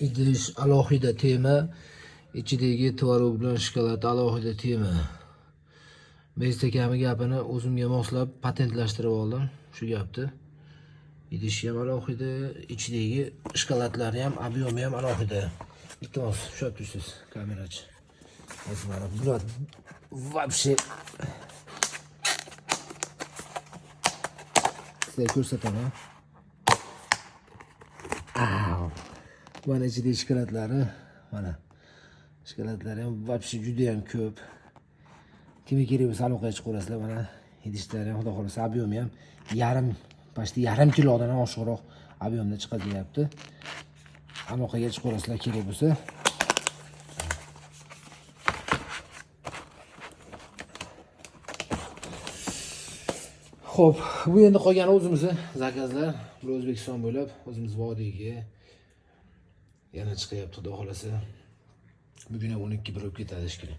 Idish alohida tema, ichidagi tvorog bilan shokolad alohida tema. Mest akami gapini o'zimga moslab patentlashtirib oldim shu gapni. Idishi ham alohida, ichidagi shokoladlari ham, объем i ham alohida. Iltimos, ushlab tursiz kamerachi. Hozir mana bular вообще sizlarga ko'rsataman. Au. Mana ichidagi shokoladlari, mana. Shokoladlari ham вообще juda ham ko'p. Kimga kerak bo'lsa aloqaga chiqaverasizlar mana. Idishlari ham xudo xohlasa объем i ham yarim, почти yarim kilodan ham oshiqroq объем da chiqadi deyapti. Aloqaga chiqaverasizlar kerak bo'lsa. Xo'p, bu endi qolgani o'zimizni zakazlar. Bu O'zbekiston bo'ylab o'zimiz vodiyga yana chiqyapti xudo xohlasa. Bugun ham 12 bir bo'lib ketadi shekilli.